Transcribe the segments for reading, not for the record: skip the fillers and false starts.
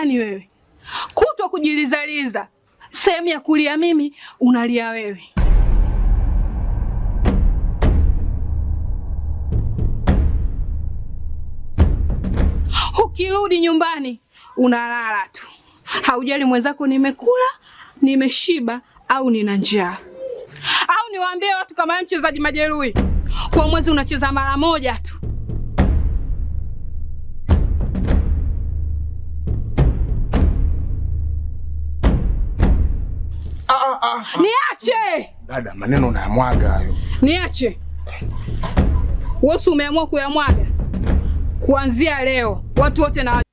Ni wewe kutwa kujilizaliza, sehemu ya kulia mimi unalia wewe. Ukirudi nyumbani unalala tu, haujali mwenzako nimekula, nimeshiba au nina njaa. Au niwaambie watu kama wewe mchezaji majeruhi, kwa mwezi unacheza mara moja tu. Niache! Dada, maneno unayamwaga hayo. Niache. Wewe umeamua kuyamwaga. Kuanzia leo watu wote na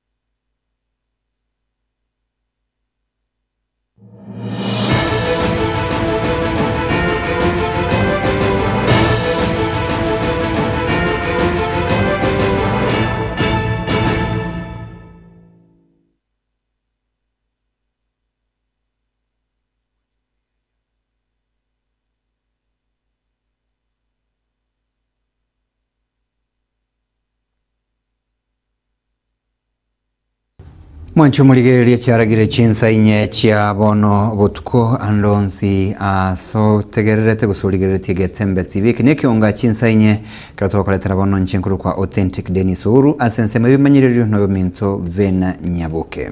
Mwanchumuligereria chiaragire chinsa inye chia bono botuko andonsi aso tegererete gusurigereretie Getembe TV kine kionga chinsa inye kira twakoretera bono nchenkuru kwa Authentic Dennis Uhuru asensema bimanyirerio no minto Vena Nyaboke.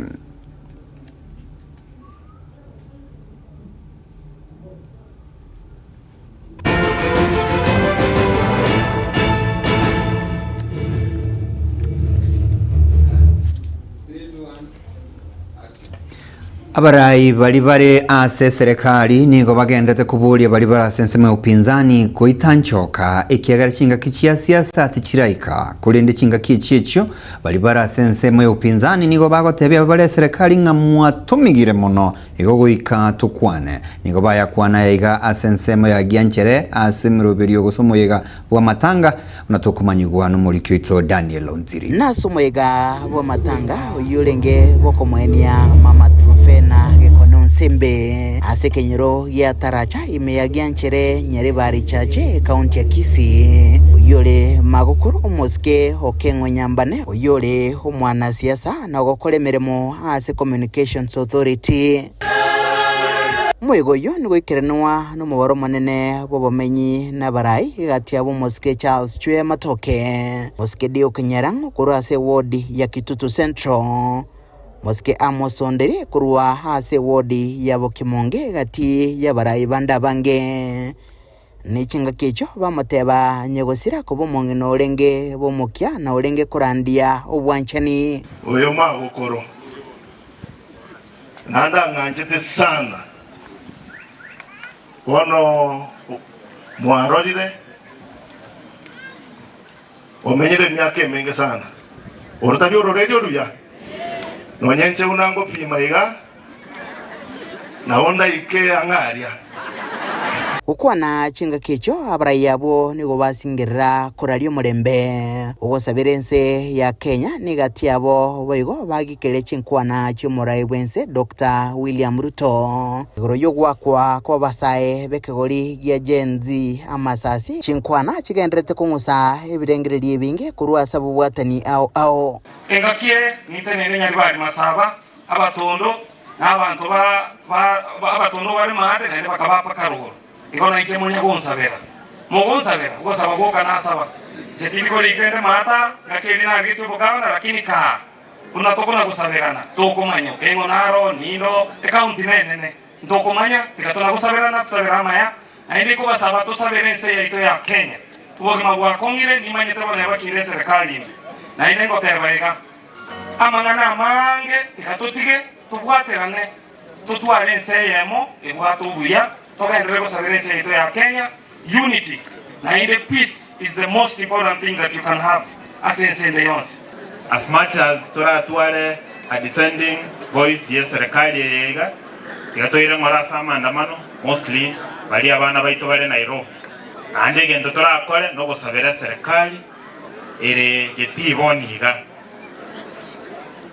Abarai bali bare ase serikali nigo bagendete kuburia bali barasenseme upinzani kuitanchoka ikiagara chinga kichia siasa tichiraika kulinde chinga kichicho bali barasenseme upinzani nigo bagotebia bare serikali ngamwatumigire muno igo goika tukwane nigo bayakwana iga asensemo ya gianchere asimirubirio gusomoyega bwa matanga unatokumanyigwa no muri kyoito Daniel Onziri nasomoyega bwa matanga uyulenge bokomwenia mama Trufena gekono nsembe ase kenyero ya taracha imeyagia nchere nyaribari chache kaunti ya Kisii uyole magukuru omosike okengo nyambane uyole omwana siasa na gokore mirimo ase Communications Authority Mwego yo nigo ikerenwa no mubaro manene bobomenyi nabarai gati abo mosike Charles Chwe Matoke mosike Dio Kenyarang kurwa ase ward ya Kitutu Central Mosike Amos Ondere kurwa ase wodi ya Bokimonge gati ya barai banda bange nichinga kicho bamuteba nyegosira ko bomongeno orenge bomokia na orenge kurandia obwanchani oyo magukoro nanda ng'anchete sana bono mwarorire omenyere myaka emenge sana orutari ororerio ruya nonyenche unango pima iga naonda ike ang'aria ukwana chinga kicho abarai abo nigo basingirira kurario murembe ogosabira ense ya Kenya nigati abo boigo bagikere chinkwana chiomorai bwense Dr. William Ruto igoro yogwakwa kwa basae bekegori gia Gen Z amasasi chinkwana chigenderete kung'usa ebirengererio ebinge korwa ase obobwatani ao ao engakie nitenene nyaribari masaba abatondo n'abantu ba abatondo bari maate naende bakabapa karuguru ikona iche munya gonsabera mogonsabera gosaba boka nasaba jetili ko ligende mata ngakeli na gitu bokana lakini ka unatokona gusaberana tokomanya kengo naro nino account nene ntokomanya tikatona gusaberana tusabera maya aende ko basaba tusaberense yaito ya Kenya ubogima bwa kongire nimanye tabona yabakire serikali na inengo tebaiga amangana amange tikatutige tubwaterane tutwarense yemo ebwatubuya tokaendelea kusabirisha yetu ya Kenya unity na ile peace is the most important thing that you can have as in the yonse as much as toratware a descending voice yes serikali yega tikatoire ngora sa maandamano mostly bali abana baito bale Nairobi ande gendo torakore no gusabira serikali ere getiboniga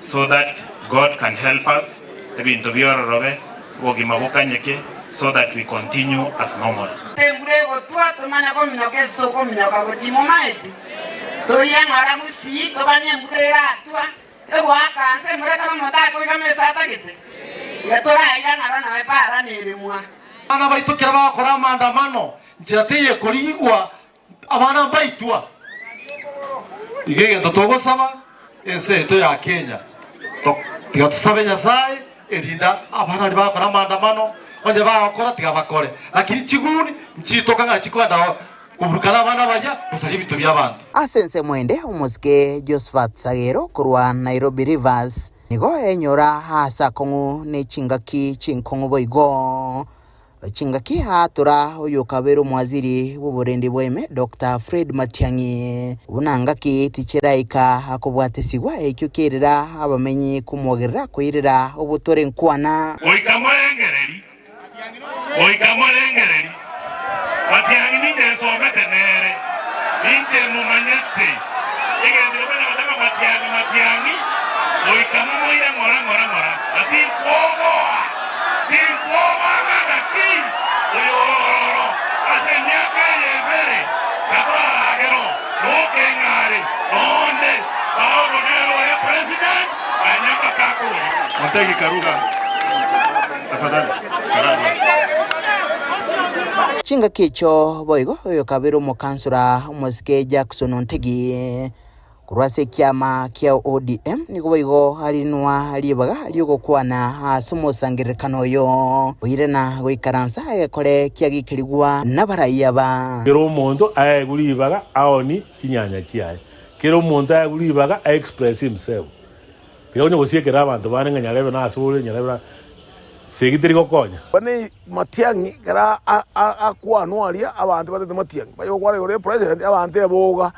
so that God can help us ebintu byororobe bogima bukanyeke so that we continue as normal. Temurego tua tomanya kominyoka esito kominyoka gochimo maeti. Toyang'ora gusii tobanye murera tua. Egwakanse mureka mutako ikamesa tagite. Yatora ira ng'ara nawe para nirimwa. Abana baitu kira bakora maandamano njira tiye kurigwa abana baitwa. Igege totogosaba ense eto ya Kenya. Tiga tusabe Nyasaye erinda abana bari bakora maandamano onye bakora tiga bakore. Lakini chiguni nchitoka chikwenda kuburukana abana baja kusali bitu bya bantu. Asense mwende omosike Josephat Sagero kurwa Nairobi Rivers nigo enyora hasa kongu ne chingaki chinkongu boigo chingaki hatura uyu kabero mwaziri w'uburendi bweme Dr. Fred Matiang'i bunangaki tichiraika akobwatesigwa ekyo kerera abamenyi kumwogerera kuirira obutore nkwana oikamolengereri Matiang'i ninje nsomete nere ninje mumanyete igendero bana bataka Matiang'i oikamumoira ngora ngora ngora atinkoboa tinkoboa ngaki oyororo asenyaka yebere kabagero nokengare nonde Paulo nero ya president anyaka kakuri Montegi Karuga tafadhali Karuga Chinga kicho boigo oyo kabiro mukansura omosike Jackson Ontegi kurwase kiama kia ODM niko boigo alinwa libaga lyogokwana ase oyo oirena goikaransa ekore kiagikirigwa nabaraiya ba kero omonto aeguribaga aoni chinyanya chiaye kero omonto aeguribaga express himself kero gosiekera abanto bare ng'a nyarebe nasore nyarebe segitiri gokonya bane Matiang'i kera akwanwaria abantu batete Matiang'i bayokwara yore president abantu eboga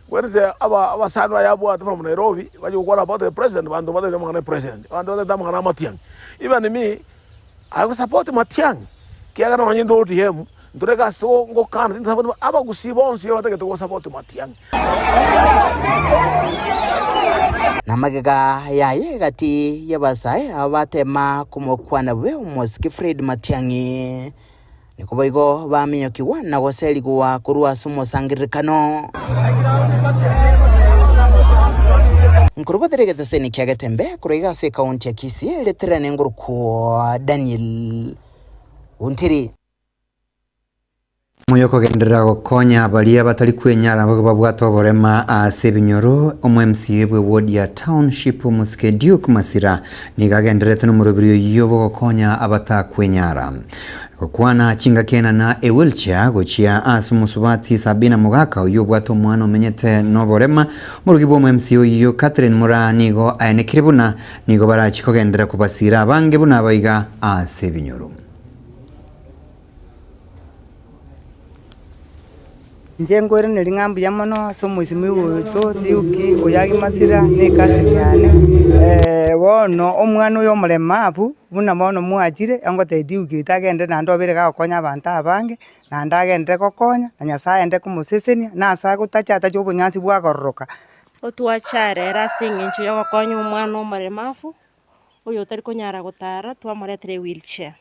werete aba abasano ayabwa from Nairobi bayokwara about the president bantu batete mangana president bantu batete mangana Matiang'i even me I will support Matiang'i kiagana onye ndo ODM ndureka so ngokana support abagusibonsi batete go support Matiang'i namagega yaye gati yabasae abatema kumokwana bwe omosike Fred Matiang'i nikoboigo bamenyokiwa na goserigwa kurwa ase omosangirikano nkurubatheregete seni kiagetembe kuraiga ase kaunti ya Kisii leterane nguruku Daniel Untiri Muyoko genderera gokonya baria batari kwenyara babwata oborema ase ebinyoro omu MCA bwe ward ya township Musike Duke Masira nigagenderete n'omurubiri oyo bogokonya abatakwenyara gokwana chingakena na e wheelchair gochia ase omusubati Sabina Mugaka oyo obwate omwana omenyete n'oborema omurugi bwa omu MCA oyo Catherine Mura nigo aenekire buna nigo barachikogendera kubasira abange buna abaiga ase ebinyoro. Nje ngwere neri ng'ambu ya mono ase omosimi oyo Duke oyagi Masira ne cousin yane bono omwana oyo omoremabu buna bono mwachire engotebia Duke tagende naende obere gagokonya abanto abange naende agendere gokonya na Nyasaye aende komosesenia na ase agotacha atache obonyansi bwagororoka. Otwacharera ase eng'encho ya gokonya omwana omoremabu oyo otari konyara gotara twamoretire wheelchair.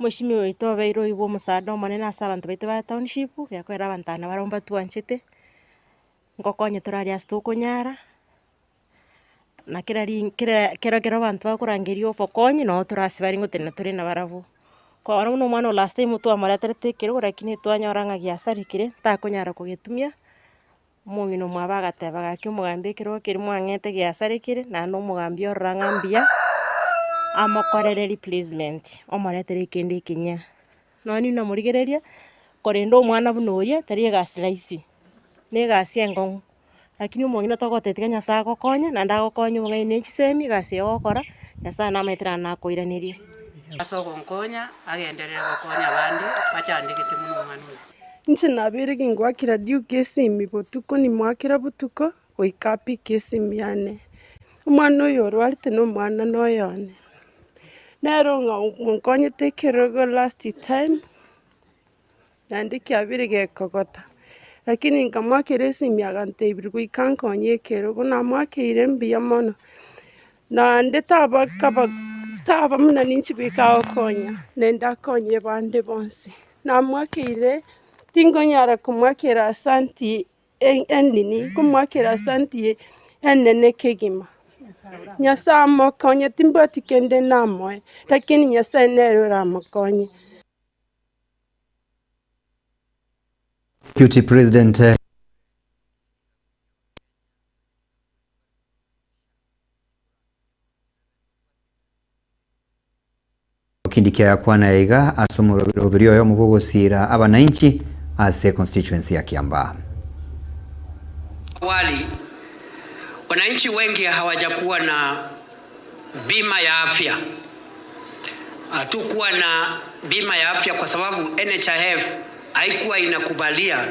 Mheshimiwa oito obeire oigwa omosaada omonene ase abanto baito ba township gekoera abantana barabwo batwanchete ngokonye toraria ase tokonyara na kera kero kero abanto bakorangeria obokonyi noo torase bari ngotenena tore na barabwo. Kwa buna omwana o last time twamoreterete ekerogo lakini twanyora ng'a giasarikire ntakonyara kogetumia omong'ina omwabo agateba gaki omogambi ekerogo keria mwang'ete giasarikire naende omogambi orora ng'a mbuya amokorere replacement omoretere ekende ekinya nonye namorigereria korenda omwana buna oria tari egasi rahisi na egasi engong'u lakini omong'ina togotebia Nyasaye agokonye naende agokonye obong'aini na echisemi egasi eye ogokora Nyasaye namaete naende nakoiranerie. Ase ogonkonya agenderere gokonya abande bachandegete mono omwana oyo. Inche nabere gingwakira Duke esimi botuko nimwakira botuko goika apike esimi yane omwana oyo orwarete na omwana noyone nero ng'onkonyete ekerogo last time naende kiabire gekogota lakini nkamwakera esimi agantebia goika nkonye ekerogo namwakeire mbuya mono naende taba kaba taba muna ninchi goika agokonya naende akonye bande bonsi namwakeire tingonyara kumwakera asanti enini kumwakera asanti enene kegima Nyasaye amokonye timbwati kende namoe lakini Nyasaye nere oramokonye. Deputy President Kindiki yakwana iga asomorobiri oyo mubugosira abananchi ase constituency ya Kiambaa. Awali wananchi wengi hawajakuwa na bima ya afya. Hatukuwa na bima ya afya kwa sababu NHIF haikuwa inakubalia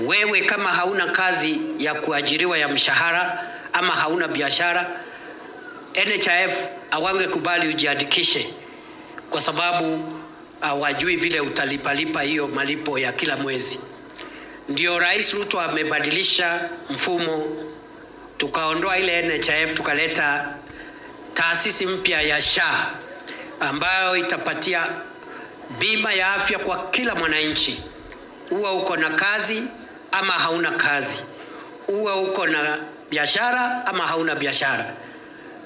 wewe kama hauna kazi ya kuajiriwa ya mshahara ama hauna biashara, NHIF hawangekubali ujiandikishe kwa sababu hawajui vile utalipalipa hiyo malipo ya kila mwezi. Ndio Rais Ruto amebadilisha mfumo, tukaondoa ile NHIF tukaleta taasisi mpya ya SHA ambayo itapatia bima ya afya kwa kila mwananchi. Uwe uko na kazi ama hauna kazi, uwe uko na biashara ama hauna biashara.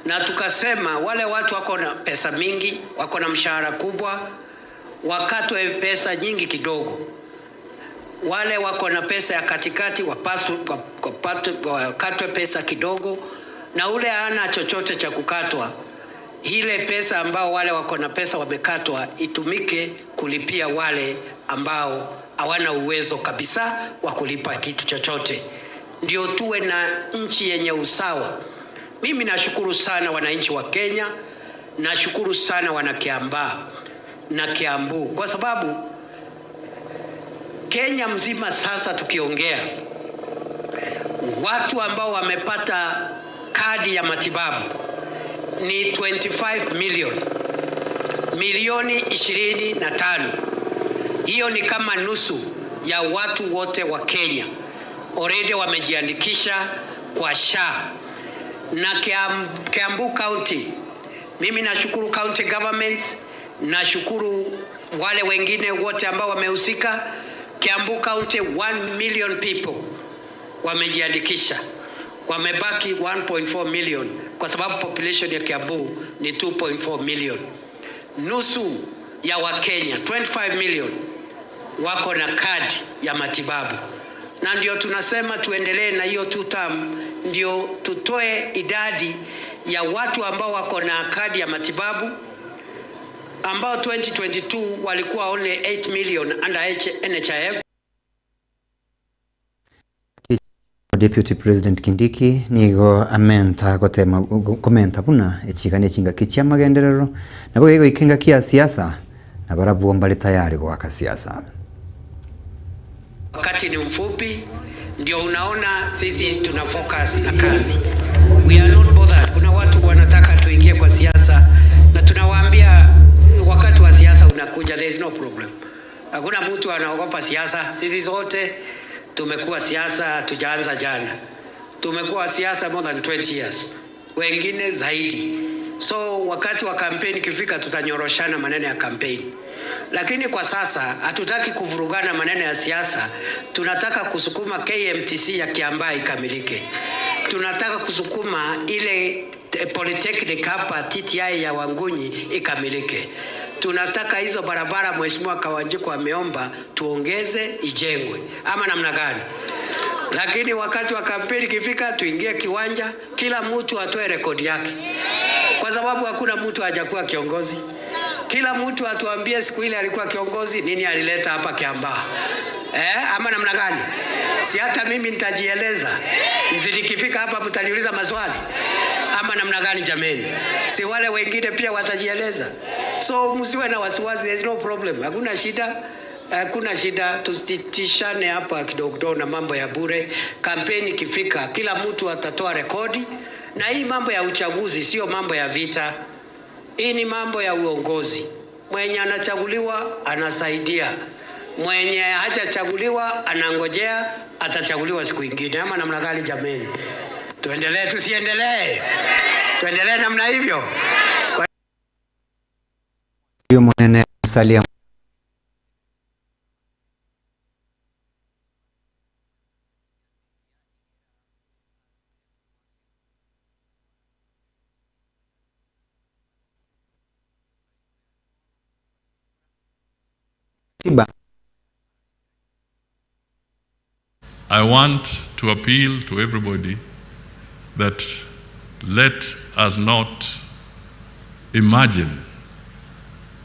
Na tukasema wale watu wako na pesa mingi, wako na mshahara kubwa, wakatwe pesa nyingi kidogo. Wale wako na pesa ya katikati wakatwe pesa kidogo, na ule hana chochote cha kukatwa, ile pesa ambao wale wako na pesa wamekatwa itumike kulipia wale ambao hawana uwezo kabisa wa kulipa kitu chochote. Ndio tuwe na nchi yenye usawa. Mimi nashukuru sana wananchi wa Kenya, nashukuru sana wana Kiambaa na Kiambu, kwa sababu Kenya mzima sasa tukiongea, watu ambao wamepata kadi ya matibabu ni 25 million, milioni 25. Hiyo ni kama nusu ya watu wote wa Kenya already wamejiandikisha kwa SHA. Na Kiambu County, mimi nashukuru county government, nashukuru wale wengine wote ambao wamehusika. Kiambu County 1 million people wamejiandikisha, wamebaki 1.4 million kwa sababu population ya Kiambu ni 2.4 million. Nusu ya Wakenya 25 million wako na kadi ya matibabu, na ndio tunasema tuendelee na hiyo two term, ndio tutoe idadi ya watu ambao wako na kadi ya matibabu ambao 2022 walikuwa only 8 million under NHIF. Deputy President Kindiki nigo amenta gotema komenta buna echigane echinga kichia magenderero nabo igo ikenga kia siasa na barabu mbali tayari gwaka siasa. Wakati ni mfupi, ndio unaona sisi tuna focus na kazi. We are not bothered. Kuna watu wanataka tuingie kwa siasa na tunawaambia wakati wa siasa unakuja, there is no problem. Hakuna mtu anaogopa siasa. Sisi sote tumekuwa siasa, hatujaanza jana. Tumekuwa siasa more than 20 years, wengine zaidi. So wakati wa kampeni kifika, tutanyoroshana maneno ya kampeni. Lakini kwa sasa hatutaki kuvurugana maneno ya siasa. Tunataka kusukuma KMTC ya Kiambaa ikamilike. Tunataka kusukuma ile Polytechnic hapa TTI ya Wangunyi ikamilike. Tunataka hizo barabara Mheshimiwa Kawanjiku ameomba tuongeze ijengwe, ama namna gani? Lakini wakati wa kampeni ikifika, tuingie kiwanja, kila mtu atoe rekodi yake, kwa sababu hakuna mtu hajakuwa kiongozi. Kila mtu atuambie siku ile alikuwa kiongozi, nini alileta hapa Kiambaa, ama namna gani? Si hata mimi nitajieleza. Nikifika hapa mtaniuliza maswali ama namna gani jameni? Si wale wengine pia watajieleza. So msiwe na wasiwasi, there is no problem. Hakuna shida. Hakuna shida, tusitishane hapa kidogo kidogo na mambo ya bure. Kampeni ikifika, kila mtu atatoa rekodi. Na hii mambo ya uchaguzi sio mambo ya vita. Hii ni mambo ya uongozi. Mwenye anachaguliwa anasaidia, mwenye hajachaguliwa anangojea atachaguliwa siku ingine, ama namna gani jameni? Tuendelee tusiendelee? Tuendelee namna hivyo. Hiyo mwenene salia katiba. I want to appeal to everybody that let us not imagine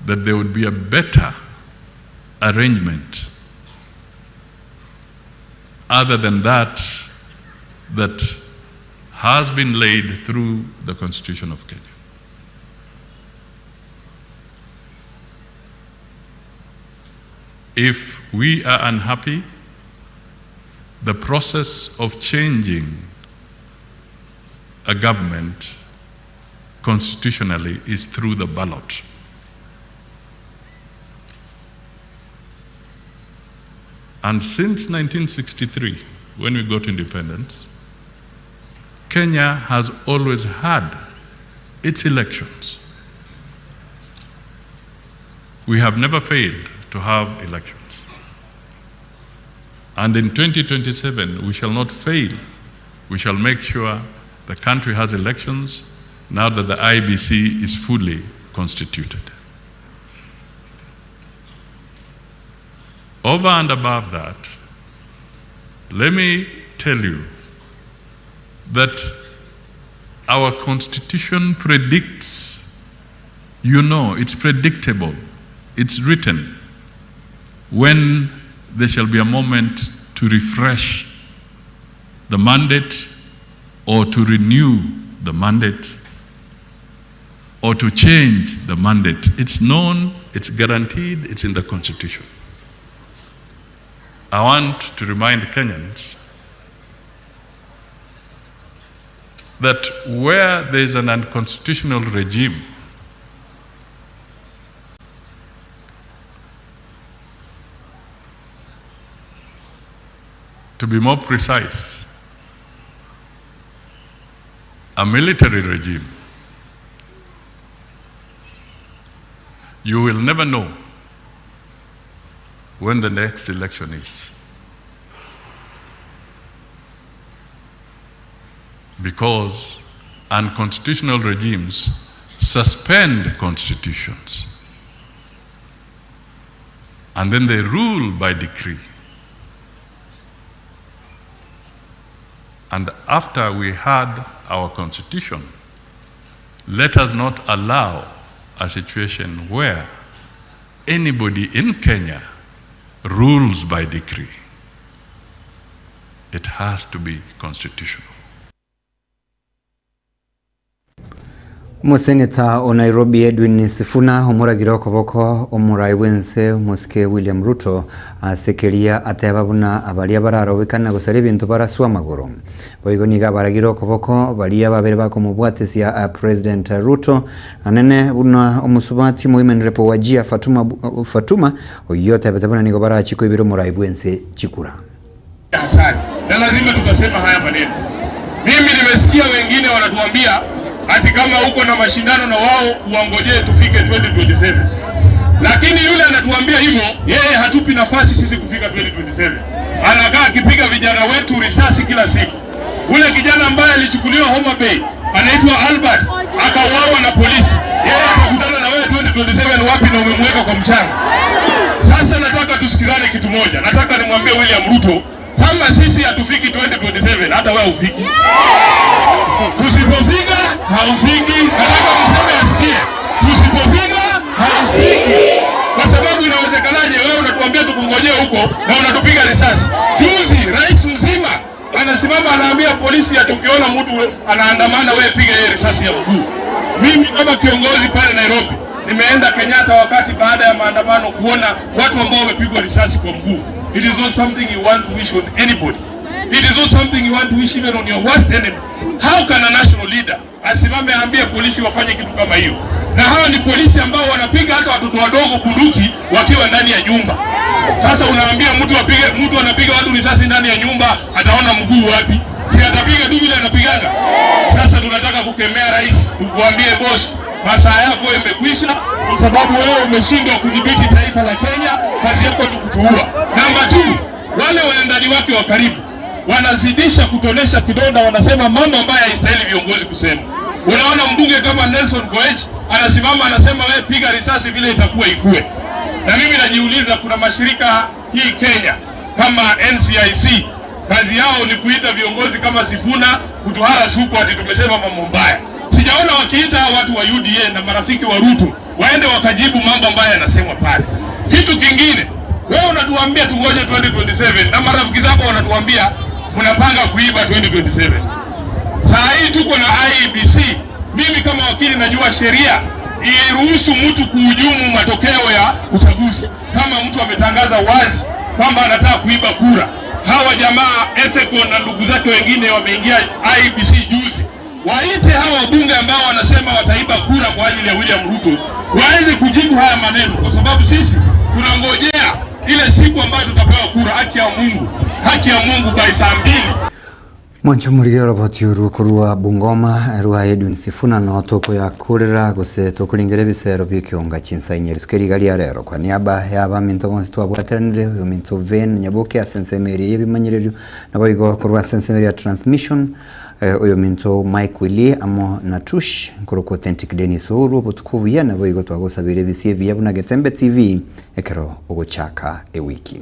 that there would be a better arrangement other than that that has been laid through the Constitution of Kenya. If we are unhappy, the process of changing a government constitutionally is through the ballot. And since 1963, when we got independence, Kenya has always had its elections. We have never failed to have elections. And in 2027, we shall not fail. We shall make sure the country has elections now that the IBC is fully constituted. Over and above that, let me tell you that our constitution predicts, you know, it's predictable, it's written, when there shall be a moment to refresh the mandate or to renew the mandate or to change the mandate. It's known, it's guaranteed, it's in the constitution. I want to remind Kenyans that where there is an unconstitutional regime, to be more precise, a military regime, you will never know when the next election is. Because unconstitutional regimes suspend constitutions. And then they rule by decree. And after we had our constitution, let us not allow a situation where anybody in Kenya rules by decree. It has to be constitutional. Umuseneta o Nairobi Edwin Sifuna omuragiro koboko omurai wense Mosike William Ruto asekeria ateba buna abaria bararobekana gosara ebintu baraswa magoro. Boigo niga baragiro koboko baria babere bakomubwatesia President Ruto anene buna omusubati women rep wajia Fatuma oyote betabuna nigo barachiko ibiro murai wense chikura. Hatari. Na lazima tukasema haya maneno. Mimi nimesikia wengine wanatuambia ati kama uko na mashindano na wao uangojee tufike 2027. Lakini yule anatuambia hivyo, yeye hatupi nafasi sisi kufika 2027. Anakaa akipiga vijana wetu risasi kila siku. Ule kijana ambaye alichukuliwa Homa Bay, anaitwa Albert, akauawa na polisi. Yeye akakutana na wewe 2027 wapi na umemweka kwa mchanga? Sasa nataka tusikizane kitu moja. Nataka nimwambie William Ruto, kama sisi hatufiki 2027, hata wewe ufiki. Tusipofika haufiki. Nataka mseme asikie. Tusipofika haufiki. Kwa sababu inawezekanaje wewe unatuambia tukungojee huko na unatupiga risasi? Juzi rais mzima anasimama anaambia polisi atukiona mtu anaandamana wewe piga yeye risasi ya mguu. Mimi kama kiongozi pale Nairobi nimeenda Kenyatta wakati baada ya maandamano kuona watu ambao wamepigwa risasi kwa mguu. It is not something you want to wish on anybody. It is not something you want to wish even on your worst enemy. How can a national leader asimame aambie polisi wafanye kitu kama hiyo? Na hawa ni polisi ambao wanapiga hata watoto wadogo bunduki wakiwa ndani ya nyumba. Sasa unaambia mtu apige, mtu anapiga watu risasi ndani ya nyumba, ataona mguu wapi? Si atapiga tu vile anapigana. Sasa tunataka kukemea rais, tukuambie boss, masaa yako yamekwisha, kwa sababu wewe umeshindwa kudhibiti taifa la Kenya, kazi yako ni kutuua. Namba 2, wale waendani wake wa karibu wanazidisha kutonesha kidonda, wanasema mambo ambayo haistahili viongozi kusema. Unaona mbunge kama Nelson Koech anasimama anasema wewe piga risasi vile itakuwa ikue. Na mimi najiuliza, kuna mashirika hii Kenya kama NCIC, kazi yao ni kuita viongozi kama Sifuna kutuharas huko ati tumesema mambo mbaya. Sijaona wakiita watu wa UDA na marafiki wa Ruto waende wakajibu mambo ambayo yanasemwa pale. Kitu kingine, wewe unatuambia tungoje 2027 na marafiki zako wanatuambia mnapanga kuiba 2027. Saa hii tuko na IEBC. Mimi kama wakili najua sheria iruhusu mtu kuhujumu matokeo ya uchaguzi kama mtu ametangaza wazi kwamba anataka kuiba kura. Hawa jamaa Ethekon na ndugu zake wengine wameingia IEBC juzi. Waite hawa wabunge ambao wanasema wataiba kura kwa ajili ya William Ruto waweze kujibu haya maneno, kwa sababu sisi tunangojea ile siku ambayo tutapewa kura. Haki ya Mungu, haki ya Mungu by saa 2. Mwancho murigero botiyuru kurwa Bungoma rwa Edwin Sifuna no toko ya kurera gose tokulingere bisero by'ikionga cy'insainyeri tukerigali ya rero kwa niaba ya baminto bonse twabwateranire uyu minto Ven Nyaboke asensemeri y'ibimanyiriro nabo igo kurwa sensemeri ya transmission uyu minto Mike Willy amo natush nkuruko authentic Dennis Uhuru butukubuya nabo igo twagosabire bisiye biyabuna Getembe TV ekero ogochaka ewiki.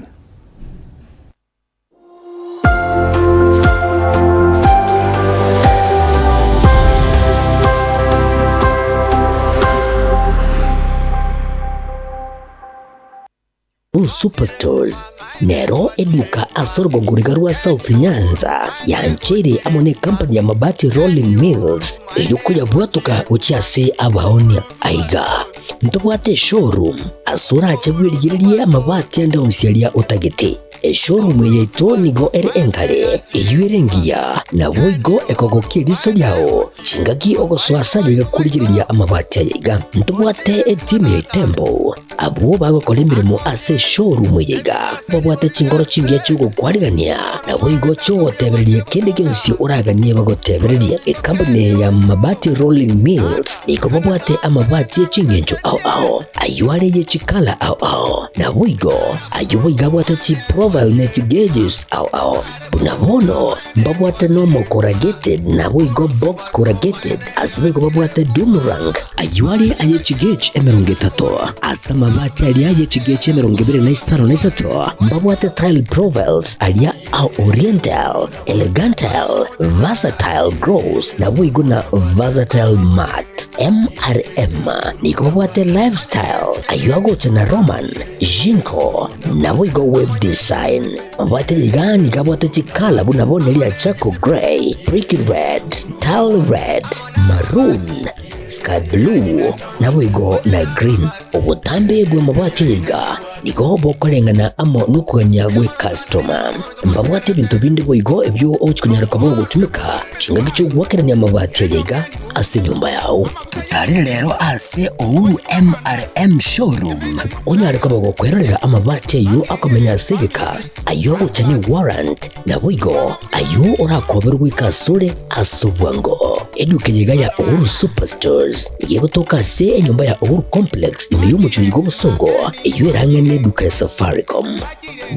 Superstores nero eduka asorgongoriga rwa South Nyanza yanchere amone company ya Mabati Rolling Mills eyukuya bwatuka uchiase abaonia aiga ntobwate showroom asura achabwirigirie amabati anda onsialia utagete eshowroom yetu nigo ere enkare eyuerengia na boigo ekogokiriso lyao chingaki ogoswasa kurigiria amabati ayega ntobwate etimu ya Tembo abo bagokora emirimo ase showroom yega babwate chingoro chingia chugokwarigania na boigo chogotebereria kende gionsi oraganie bagotebereria ekampani ya Mabati Rolling Mills niko babwate amabati echingencho ao ao ayuare yechikala ao ao na boigo ayo boiga chi profile net gauges ao ao bunabono mbabwate nomo corrugated na boigo box corrugated asiboigo babwate doomerang ayuare ayechi gauge 30 asa mabati aria ayechi gauge 25 mbabwate tile profiles aria au oriental elegantal versatile gross na boigo na versatile mat MRM niko babwate lifestyle ayuagocha na Roman Jinko na boigo web design mabati ligani kabwate chikala bunabonelia charcoal gray, brick red, tile red, maroon, sky blue na boigo na green. Obutambe bwe mabati liga niko bokolengana amo nukuganya gwe customer mbabwate bintu bindi boigo ebyo ochikunyara kabo gutumika chinga gicho gwakeranya mabati liga ase nyumba yao. Tutarire lero ase Uhuru MRM showroom onyare kabo gokwerera amabati ayo akomenya segeka ayo guchani warrant na boigo ayo orakoberwa ikasure asobwango eduke ya Uhuru Superstores yegotoka se enyumba ya Uhuru Complex imiyumucho yigo busongo eyo duka ya Safaricom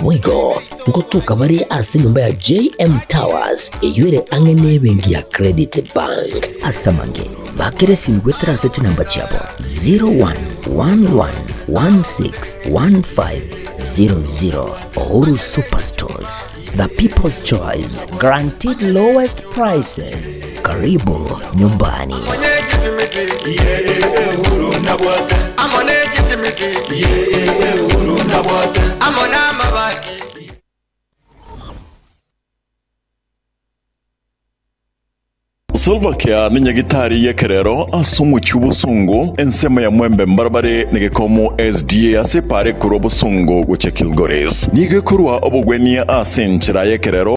wigo ngotoka bari ase nyumba ya JM Towers eyure angene bengi ya Credit Bank asamange bakere simgwetra ase namba chabo 0111161500. Uhuru Superstores, the people's choice, guaranteed lowest prices. Karibu nyumbani. Silvercare ni nyagitari yekerero asumu cy'ubusungu ensema ya mwembe mbarabare nigekomo SDA asepare kurobusungu guce Kilgoris nige kurwa obugwenia asenchira yekerero.